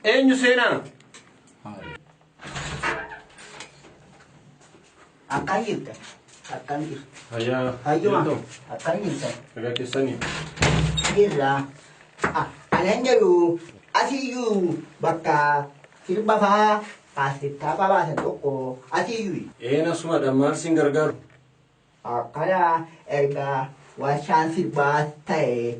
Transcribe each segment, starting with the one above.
Eenyu seenaa? Akkam jirta? Akkam jirta? Hayyaa. Hayyuma. Akkam jirta? Nagaa keessanii. Jirra. Anan jedhu asiyyuu bakka sirba faa kaasettaa faa baasan tokko asiyyuu. Een asumadha maal siin gargaaru? Akkana erga warshaan sirbaa ta'e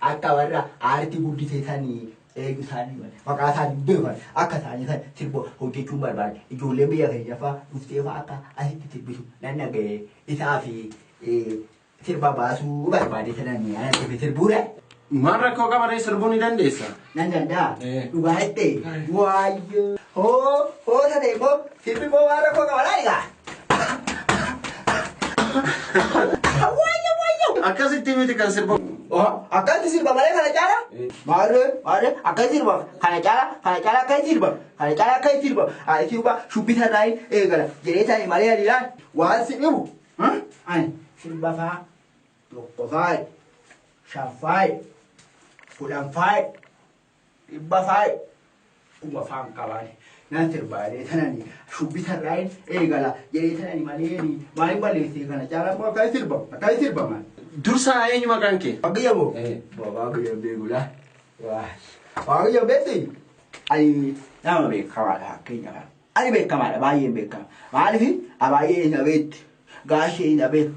akka warra aartii guddisanii eegu isaanii maqaa isaanii beekan akka isaanii san sirba hojjechuun barbaade ijoolleen biyya keenya faa dhuftee faa akka asitti sirbisu nan dhaga'e isaa fi sirba baasuu barbaade sananii anan dhufe sirbuudha. Maal rakkoo qaba ree sirbuu ni dandeessa? Nan danda'a. Dhugaa jettee waayyoo. Hoo hoo sana immoo sirbi immoo waan rakkoo qaba laa egaa. Waayyoo waayyoo. Akkasitti miti kan sirba. Akkasitti sirba malee kana caala? Maarree maarree akkasitti sirba kana caala kana caala akkasitti sirba kana caala akkasitti sirba ani sirba shubbisa irraa eegala jedhee ta'e malee ani ilaal waan si dhibu. Ani sirba faa tokko faa shan faa 10 faa 100 faa 1000 faan qabaani. Nan sirbaalee sanani shubbisa irraa eegala jedhee sanani malee maaliin balleessee kana caala immoo akkasitti sirba akkasitti sirba maal. Dursaa eenyu maqaan kee? Waaqayyo moo? Waaqayyo beekudha. Waaqayyo beekti? Ani nama beekamaadha fakkeenya kana. Ani beekamaadha baay'een beekama. Maaliif baay'ee na beekti. Gaashee na beeka.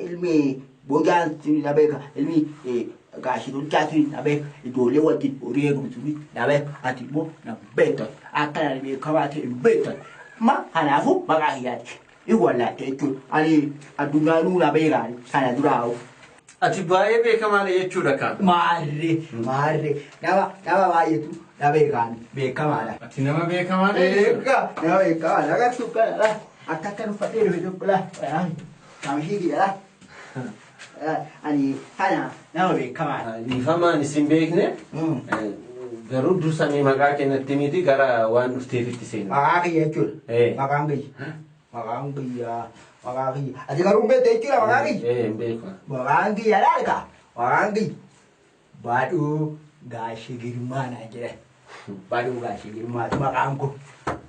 Ilmi bojaan na beeka. Ilmi gaashee tolchaa na beeka. Ijoollee wajjin horii eegumsu na beeka. Ati immoo na beektan. Akka ani beekamaa ta'e hin beektan. Ma kanaafuu maqaa kiyyaati. Iwwallaatte jechuudha. Ani addunyaanuu na beekaan kana duraa'u. Ati baay'ee beekamaadha jechuudha kan. Maarree maarree nama nama baay'eetu na beekaan beekamaadha. Ati nama beekamaadha jechuudha. Egaa nama beekamaadha. Agartuu kana akka akka uffadhee dhufe tokko laa. Kamishii kiyya laa. Ani kana nama beekamaadha. Dhiifamaan isin beekne garuu dursa mee maqaa keenyatti miti gara waan dhufteefitti seena. Maqaa kiyya jechuudha. Maqaan kiyya. Maqaan kiyya maqaa kiyya. Ati garuu hin beektu jechuudha maqaa kiyya. Hin beeku. Maqaan kiyya laal maqaan kiyya. Baadhuu Gaashee Girmaa naan jedhan. Baadhuu Gaashee Girmaati maqaan kun.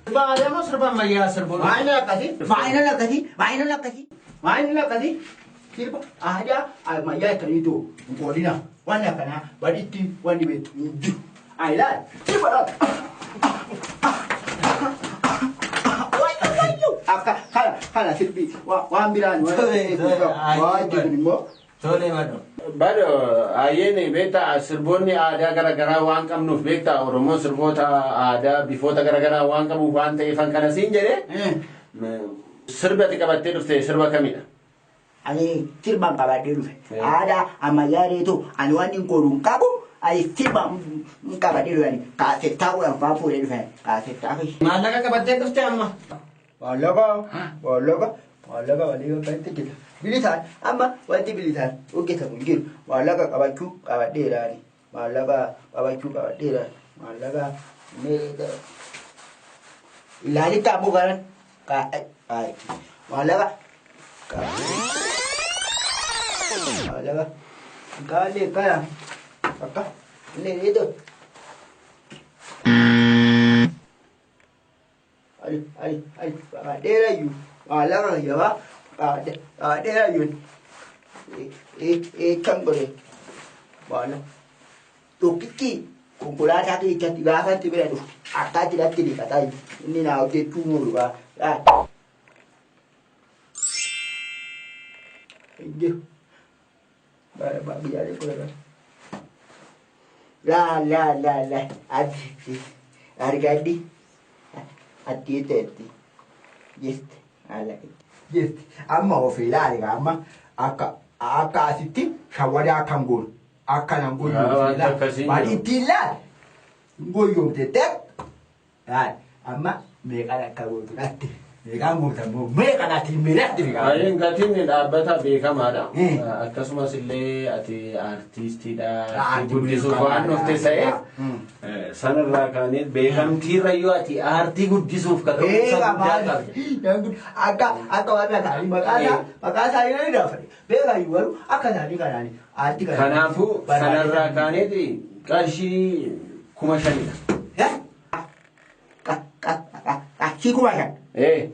Sirba aadaa moo sirba ammayyaa sirboota? Maayina akkasii maayina akkasii maayina akkasii maayina akkasii sirba aadaa ammayyaa akkamiitu hin qoodina wanni akkanaa baditti wanni beektu hin jiru. Ayi laal sirba laal. Akka kana kana sirbi waan biraan waan jiru immoo. Tole madho. Bado ayyeen beektaa sirboonni aadaa garaagaraa waan qabnuuf beektaa Oromoon sirboota aadaa bifoota garaagaraa waan qabuuf waan ta'eef kana siin jedhee sirba ati qabattee dhufte sirba kamidha? Ani sirba qabadhee dhufe. Aadaa ammayyaa reetu ani waan hin godhu hin qabu. Ani sirba hin qabadhee dhufe. Kaasettaa 10 faa fuudhee dhufe. Kaasettaa fi. Maallaqa qabattee dhufte amma? Maallaqa maallaqa maallaqa walii akkamitti hojjeta? Bilisaan amma wanti bilisaan hojjetamu hin jiru. Maallaqa qabachuu qabadheeraani. Maallaqa qabachuu qabadheeraani. Maallaqa ilaalitti ammoo garan maallaqa maallaqa kaalee kaya akka illee reeto. Ali ali ali qabadheerayyuu maallaqa kiyyabaa qabadheerayyuu kan godhe maallaqa tokkichi konkolaataa keessatti gaafa itti bira dhufu akkaatti natti dhiqataa inni naa hojjechuu muuru gaa. Hin jiru. Biyyaalee kudha laa laa laa laa ati argadhi ati teetti jirti jirti amma of ilaali amma akka akka asitti shawwadaa akkan goonu akka nan goyoomte badiitti ilaali goyoomte tek laal amma meeqaan akka gootu natti meeqaan goota immoo meeqaan ati meeqatti meeqaan. Ayyeen gatiin dhaabbata beekamaadha. Akkasumas illee ati aartistiidha. Guddisuuf waan dhufte ta'eef sanarraa kaanee beekamtiirra yoo ati aartii guddisuuf kaka'umsa guddaa qabda. Akka akka warra isaanii maqaa isaa maqaa isaanii nan gaafate. Beekayyuu garuu akka isaanii kanaan aartii kana. Kanaafuu sanarraa kaaneeti qarshii 5,000dha. Qarshii 5,000.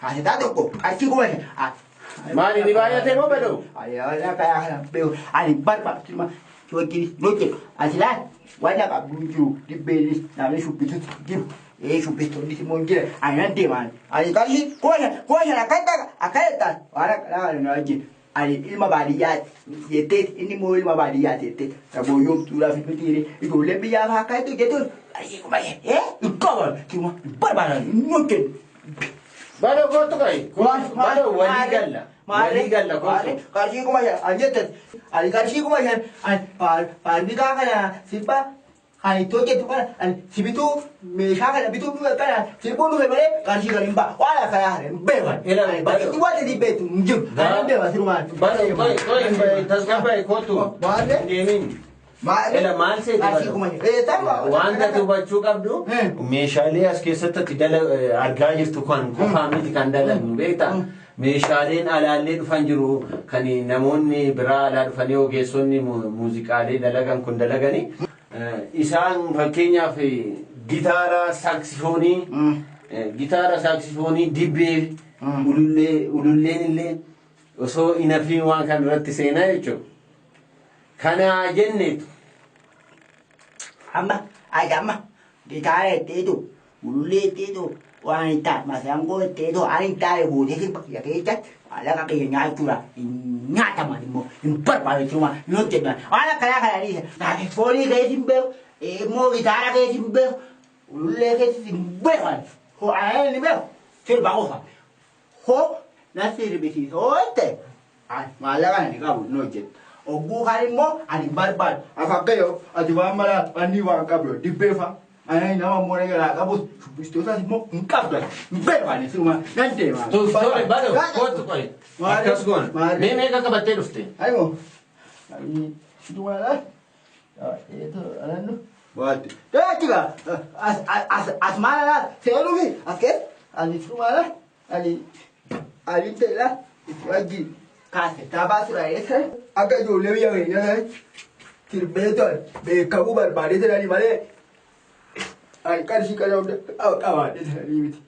Kaasetaa tokko qarshii 5,000. Maali ni baay'ate moo badoo? Ani barbaadu wajjin hojjetu. Ati laal waan qabdu hin jiru dibbeenis namni shubbisutti jiru. Shubbistoonnis immoo hin jiran. Ani nan deema. Ani qarshii 5,000 akkan ta'a akka jettaan waan akkanaa kana na wajjin. Ani ilma baadiyyaati jetteeti inni immoo ilma baadiyyaati jetteeti. Sabooyyomtuudhaaf miti ijoolleen biyyaa fa'aa akka jettu jettuun qarshii 5,000 hin qaban hin barbaadan hin hojjennu. Badoo kootu qayi. Badoo walii galla. Walii galla kootu. Qarshii 5,000 ani jettan ani qarshii 5,000 ani faandikaa kana sirba ani itti hojjetu kana ani si bituu meeshaa kana bituu kana sirbuun dhufe malee qarshii kan hin ba'a waan akkanaa kana hin beekan. Itti waan itti beektu hin jiru. Ani hin beeka sirumaan. Badoo qoyi qoyi tasgabbaa'e kootu. Maal? Deemin. Maal? Ela maal seete Qarshii badoo? 5,000. Wanta ati hubachuu qabdu meeshaalee as keessatti ati argaa jirtu kan qofaa miti kan dalagnu beektaa? Meeshaaleen alaallee dhufan jiru kan namoonni biraa alaa dhufanii ogeessonni muuziqaalee dalagan kun dalagani. Isaan fakkeenyaaf gitaara saaksifoonii gitaara saaksifoonii dibbee ulullee ululleen illee osoo hin hafiin waan kan irratti seenaa jechuudha. Kanaa jenneetu. Amma ati amma gitaara itteetu ulullee itteetu waan hin taane masaangoo itteetu waan hin taane gootee sirba kiyya keessatti maallaqa kiyya nyaachuudha hin nyaataman immoo hin barbaadu jechuudha hin hojjetan waan akkanaa kana dhiisa saaksifoonii keessa hin beeku immoo gitaara keessa hin beeku ulullee keessa hin beeku hoo ani hin beeku sirba qofa hoo na sirbisiisa hoo jette ani maallaqa ani qabu hin hojjetu. Ogguu kan immoo ani barbaadu. Fakkeeyyoo ati waan mala wanni waan qabdu dibbee fa'a. Ani nama immoo na jalaa qabus shubbistootas immoo hin qabdu. Hin beeku siruma nan deema. Tole badoo kootu qoyi. Akkas goona. Mee meeqa qabattee dhufte? Ayimoo. Duwwaadha. Waati. Jechuudha. As maal alaat seenuufi as keessa ani sumaadha. Ani ani ta'edha. Itti wajjin kaasettaa baasuudha eessa akka ijoollee biyya keenya sanatti sirbee to'an beekamuu barbaadee jiranii malee ani qarshii kana hunda qabaadhee jiranii miti.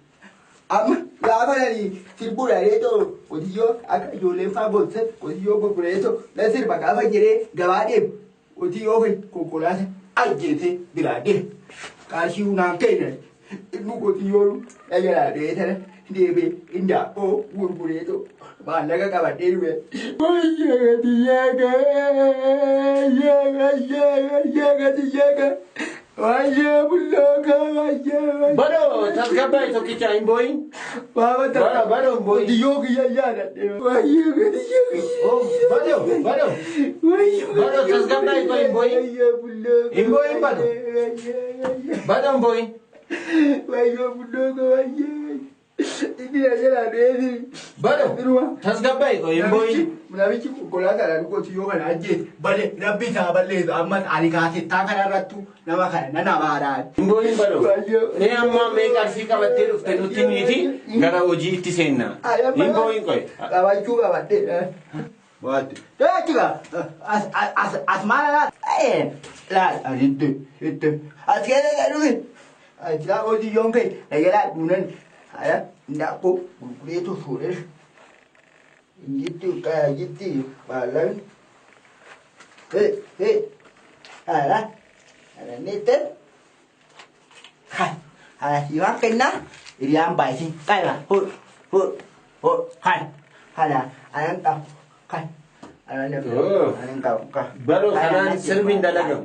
Amma gaafa ani sirbuudha reetoo qotiyyoo akka ijoolleen fa'aa gootise qotiyyoo gurgureetoo na sirba gaafa jedhee gabaa deemu qotiyyoo fi konkolaata ajjeesee biraa deema. Qarshii hunaan kennan inni qotiyyoo dhagalaa deetana deemee indaaqoo gurgureetoo maallaqa qabadhee dhufe. Badoo tasgabbaa'e tokkicha hin boo'in. Badoo badoo hin boo'in. Qotiyyoo kiyya yaadadhe. Badoo badoo. Badoo tasgabbaa'e qoyi hin boo'in. Hin boo'in badoo. Badoo hin boo'in. Wayyoo bullooko wayyoo. Inni na jalaa deebi. Badoo tasgabbaa'e qoyi hin boo'in. Namichi konkolaataadhaan qotiyyoo kana ajjeese bale rabbi isaa balleessu ammas ani kaasettaa kanarrattu nama kana nan abaaraan. Hin boo'in badoo. Mee amma mee qarshii qabattee dhufte nutti miti gara hojiitti seenna. Hin boo'in qoyi. Qabachuu qabadhee. Waati. Jechuudha. As as as maal alaat? Laal ani itti itti as keessa dhufi. Ajaa qotiyyoon kee na jalaa duunan haya indaaqoo gurgureetu fuudhee. Injitti kaajitti maallaqni. Hee hee hara hara nette. Hai hara siifaan kennaa hiriyaan baay'isin qayba ho ho ho hai hara anan qabu kai anan anan qabu ka. Badoo kanaan sirbi hin dalagamu.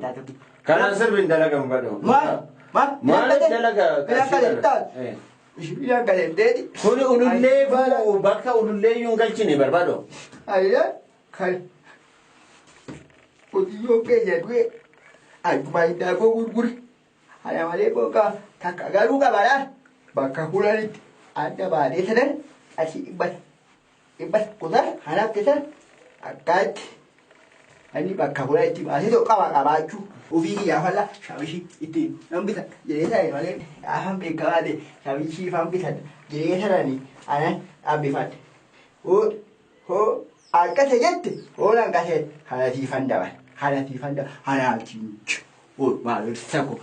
Kanaan sirbi hin dalagamu badoo. Maal maal Maal dalaga Ilaan qarshii kalettaa. Ilaan kaletteeti. Kun ulullee bakka ulullee iyyuu hin galchine barbaadoo. Ayya kan qotiyyoo keenya du'e akkuma indaaqoo gurgure Kana malee bakka takka garuu qabaadhaan bakka hulanitti adda baatee sadan asii dhibba kutan kanaaf san akkaatti inni bakka hulanitti baasee tokko qaba qabaachuu ofii kiyyaa falla shamishii ittiin nan bitan jedhee sana malee afaan beekamaa ta'e shamishii ifaan bitan jedhee sanani anan dhaabbifadhe. Hoo hoo akkasa jette hoo nan qasee kana siifan dabal kana siifan dabal kana achiin. Maalo sako.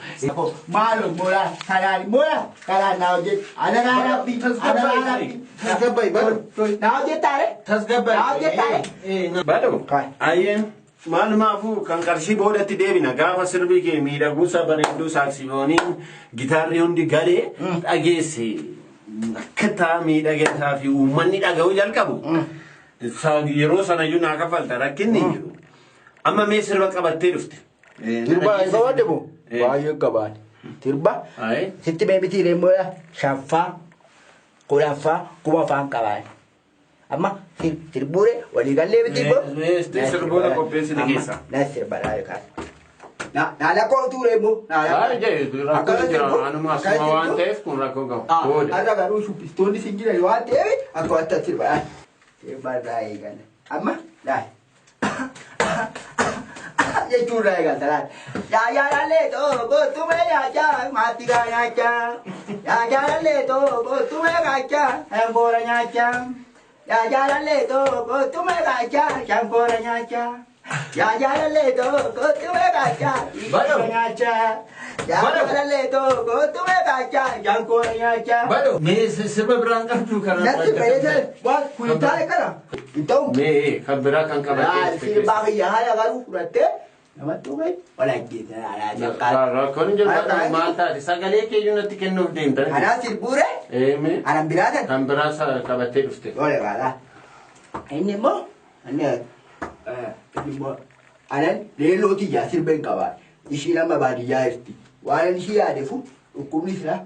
Maalo mola kanaan mola kanaan naa hojjetu. Adaraa rabbi. Adaraa rabbi. Tasgabba'i bado. Naa hojjettaare? Tasgabba'i. Naa hojjettaare? Bado. Ayyeen maalumaafuu kan qarshii boodatti deebina gaafa sirbi kee miidhaguusaa bareedduu saaksifooniin gitaarri hundi galee dhageesse akka taa miidhageessaa fi uummanni dhaga'uu jalqabu. Yeroo sanayyuu naa kaffalta rakkinni hin jiru. Amma mee sirba qabattee dhufte. Sirba qabaadde moo? Baay'ee qabaadde. Sirba sitti mee miti reemmoodha. Shaffaa, kudhaffaa, kumaffaan qabaadde. Amma sirbuure waliigallee miti immoo. Sirboota qopheessine keessa. Na sirba laa yookaan. Na lakkooftuu reemmoo. Rakkoon jira anuma asuma waan ta'eef kun rakkoo qabu. Har'a garuu shubbistoonni sin jiran waan ta'eef akka wanta sirba. Sirba irraa eegalla. Amma laa. Jechuun irraa eegalta laal. Yaa jaalallee too kottu mee nyaachaa maatti gaa nyaachaa. Yaa jaalallee too kottu mee kaachaa shankoora nyaachaa. Yaa jaalallee too kottu mee kaachaa shankoora nyaachaa. Yaa jaalallee too kottu mee kaachaa Bado. nyaachaa. Yaa jaalallee too kottu mee kaachaa shankoora nyaachaa. Bado mee sirba biraan qabdu kana. Natti fayyadame waan kun taa'e kana hin ta'u. Mee kan biraa kan qabattee dhufte Sirbaa biyya haala garuu fudhattee namatti dhufee walajjeessa alaa Rakkoon hin jiru maal taate sagalee keeyyuu natti kennuuf deemta. Anaa sirbuure Mee anan biraa kan kan biraa qabattee dhufte. Ole baala. Inni immoo inni immoo anan leelloo tiyyaa sirbeen qabaa. Ishiin amma baadiyyaa jirti. Waan ishii yaadefu dhukkubni sila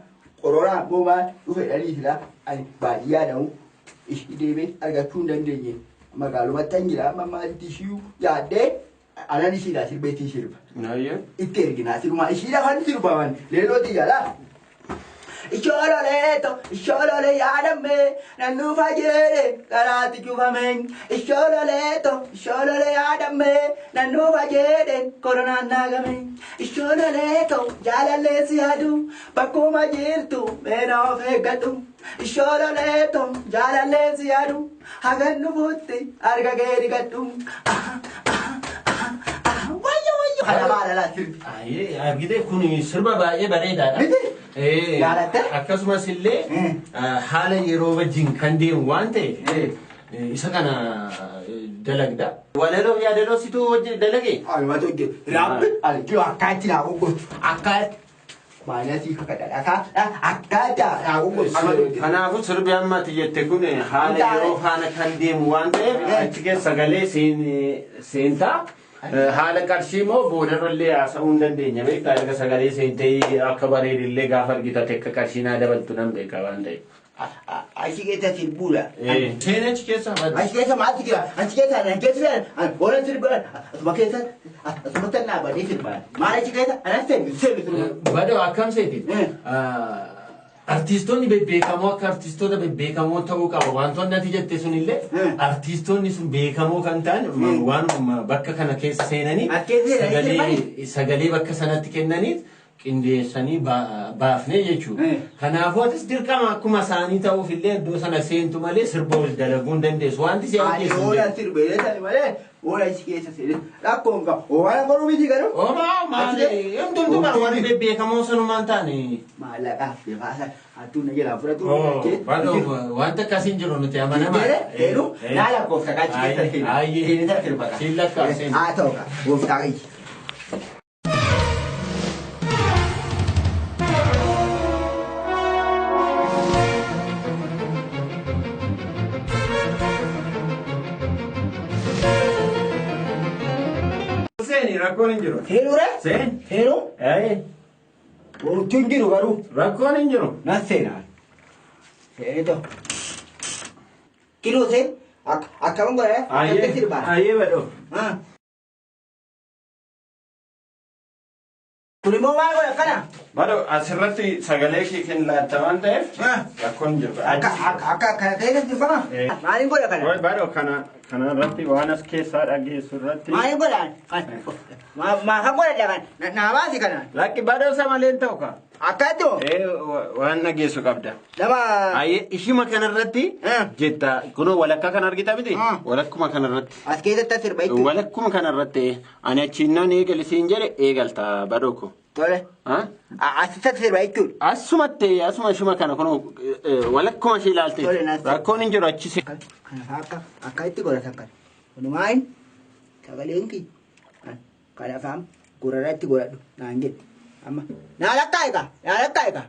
qoronaa immoo maal dhufe dhalii sila ani baadiyyaa dha'u ishii deemee argachuu hin dandeenye. Magaalumatti an jira amma maalitti ishii yaaddee anan ishiidha sirbeetti sirba. Itti erginaa sirumaa ishiidha kan sirbaman leelloo tiyyaadha. Ishololeeto, isholole yaadame, nannuufa jedhe karaatti cufame. Ishololeeto, isholole yaadame, nannuufa jedhe koronaan naagame. Ishololeeto, jaalallee si yaadu, bakkuma jirtu meena of eeggadhu. Ishololeeto, jaalallee si yaadu, hagan dhufuutti arga kee dhiqadhu. Wayyo wayyo. Kana maal alaa sirbi? Argite kun sirba baay'ee bareedaadha. Miti? Jaalatte? Akkasumas illee haala yeroo wajjin kan deemu waan ta'eef isa kana dalagda. Walaloo yaadaloo situ hojii dalage? Alumatu hojjetu. Rabbi aljiu akkaatti naa goggotu. Akkaatti. Maanasii kakadha. Akkaatti naa goggotu. Alumatu hojjetu. Kanaafuu sirbi amma ati jette kun haala yeroo faana kan deemu waan ta'eef achi keessa sagalee seentaa. Haala qarshii immoo boodarrallee haasa'uu hin dandeenya beektaa erga sagalee seentee akka bareedillee gaafa argitate akka qarshii naa dabaltu nan beeka waan ta'eef. Achi keessa sirbuudha. Seen achi keessa Achi keessa maaltu jira? Achi keessa anan keessa seen oolan sirbaan asuma keessa asumatti dhaabbatee sirbaan. Maal achi keessa anan seenu seenu sirba. Badoo akkam seeti? Artiistoonni bebbeekamoo akka artiistoota bebbeekamoo ta'uu qaba. Wantoonni ati jette sunillee artiistoonni sun beekamoo kan ta'an waan bakka kana keessa seenanii sagalee bakka sanatti kennaniif qindeessanii baafnee jechuudha. Kanaafuu atis dirqama akkuma isaanii ta'uuf illee iddoo sana seentu malee sirba ol dalaguu hin dandeessu. Wanti si Ani ajjeesu hin oolan sirbee sani malee oolan achi keessa seene rakkoon qabu. Oolan godhuu miti garuu. Omaa maali? Hundumtuu bara warri bebbeekamoo sanumaan ta'ani. Maallaqaaf bifaasa hattuu na jalaa fudhatu. Wanta akkasii hin jiru nuti amanamaa. Seenu naa lakkoofsa qaachi keessa seenu. Seenu sirba qaba. Siin lakkaa'u Haa ta'u qaba. Gooftaa kiyya. Seeni rakkoon hin jiru. Seenuure? Seen. Seenu? Wanti hin jiru garuu. Rakkoon hin jiru. Nan seenaa. Seenito. Kiloo seen akkam godhee akkamitti sirbaa? Ayyee badhoo. Kun immoo maal godha akkana? Badoo asirratti sagalee kee kennaatta waan ta'eef rakkoon jiru. Akka akka akka keessa jirfama. Maaliin godha kana? Badoo kana irratti waan as keessaa dhageessu irratti. Maaliin godha? Maa kan godhadha kana? Naa baasi kana. Lakki badoo isa malee hin ta'u ka. Akkatti moo? Waan dhageessu qabda. Nama. Ayyee ishima kanarratti jetta kunoo walakkaa kana argita miti? Walakkuma kanarratti. As keessatti as sirba jechuudha. Walakkuma kanarratti ani achinnaan eegali siin jedhe eegalta badoo ko. Tole. Asitti as sirba jechuudha. Asumatti asuma ishuma kana kunoo walakkuma ishee ilaalte. Rakkoon hin jiru achi si. Kana akka akka itti godhatan kana. Kunumaan sagaleen kiyya. Kana afaan gurarratti godhadhu naan jedhe. Amma naa lakkaa egaa naa lakkaa egaa.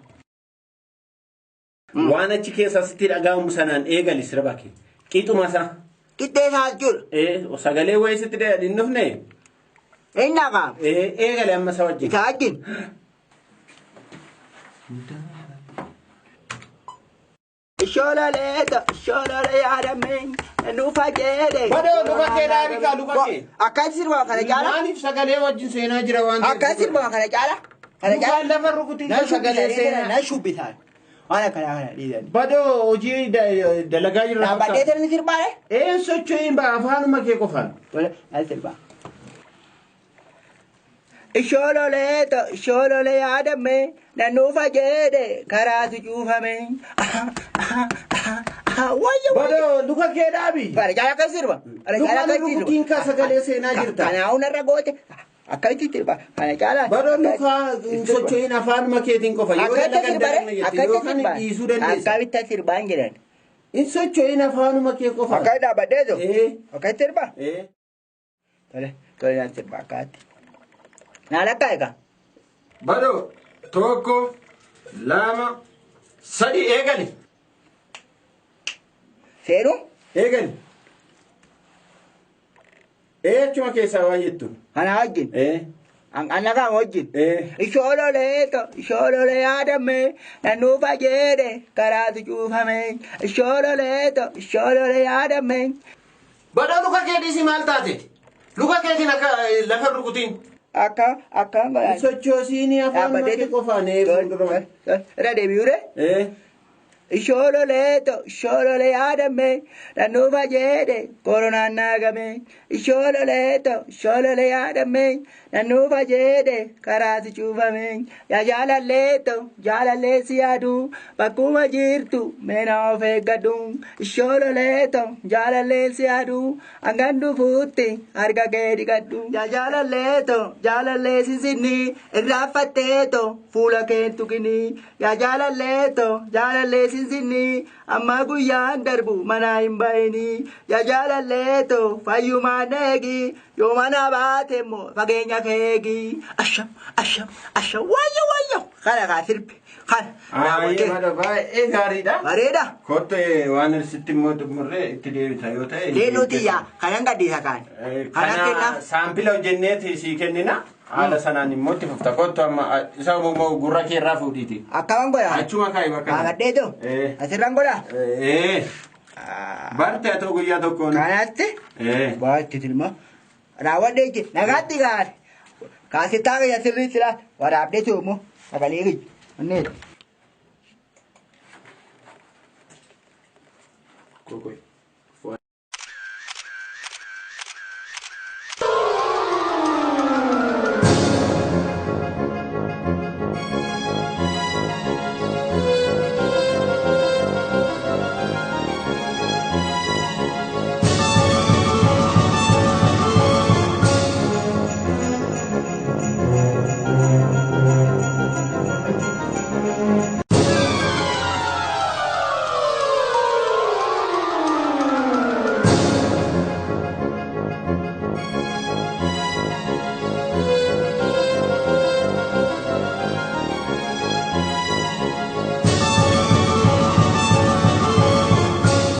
Waan achi keessa sitti dhaga'amu sanaan eegali sirba kee. Qixuma isaa. Qixxee isaa jechuudha. Sagalee wayii sitti hin dhufne. Inni haqaa. Eegali amma isa wajjin. Isa wajjin. Shololeeto sholole yaadamee nuufa jedhe. Badoo luka kee dhaabi kaa luka kee. Akkas sirba kana caala. Maaliif sagalee wajjin seenaa jira waan ta'eef. Akkas sirba kana caala. Kana caala. Lafa rukutii sagalee seenaa. Na shubbisaa. Waan akkanaa kana dhiisanii. Badoo hojii dalagaa jirra. Dhaabbadhee sirni sirbaare? Een socho'iin ba'a afaanuma kee qofaan. Tole al sirbaa. Shololeeto sholole yaadamee nanuufa jedhe karaatu cuufame. Badoo luka kee dhaabi. Kana caala akkas sirba. Kana caala akkas sirba. Rukutiin kaa sagalee seenaa jirta. Kanaafuu narra goote akkamitti sirba. Kana caala. Badoo luka socho'iin afaanuma keetiin qofa. Yoo dalagan dalagna jette yookaan dhiisuu dandeessa. Akkamitti sirbaan jedhan. In socho'iin afaanuma kee qofa. Akka dhaabbadhee jiru. Akkamitti sirba. Tole tole naan sirba akkaatti. Naa lakkaa egaa. Badoo 1 2 3 eegali. Seenuu? Eegali. Achuma keessaa waan jettu. Kana wajjin. Anna kan wajjin. Shololeeto sholole yaadamee nanuufa jedhe karaatu cuufame. Shololeeto sholole yaadamee. Badoo luka kee dhiisii maal taate? Luka keetiin akka lafa rukutiin. Akka akka godhan. Sochoosiin afaan kee qofaan fuuldura. Irra deebi'uure. Shololeeto sholole yaadamee nanuufa jedhe koronaan naagame. Shololeeto sholole yaadamee nanuufa jedhe karaatu cuufame. Yaa jaalalleeto jaalallee si yaadu bakkuma jirtu meena of eeggadhu. Shololeeto jaalallee si yaadu hangan dhufuutti harka kee dhiqadhu. Yaa jaalalleeto jaalallee sinsinni irraanfatteeto fuula kee tuqini. Yaa jaalalleeto jaalallee sinsinni amma guyyaan darbu mana hin bahini. Yaa jaalalleeto fayyumaan eegi yoo mana baate immoo fageenya keegi. Asham asham asham wayyo wayyo kana kaa sirbi kana. Baay'ee gaariidha. Bareeda. Kottee waan sitti immoo xumurree itti deebita yoo ta'e. Leenuuti yaa kanan gadhiisa kaan. Kana saampila hojjenneeti sii kennina. Haala sanaan immoo itti fufta. Kottu amma isa immoo gurra kee irraa fuudhiiti. Akkaman godha. Achuma kaa'i bakka. Kaafadhee too. Asirraan godha. Barte haa ta'u guyyaa tokkoon. Kanatti. Baatti tilma. Raawwadhee jira. Nagaatti gaari. Kaasittaa kiyya sirrii sila waraabdee too immoo sagalee kiyya. Onneeti.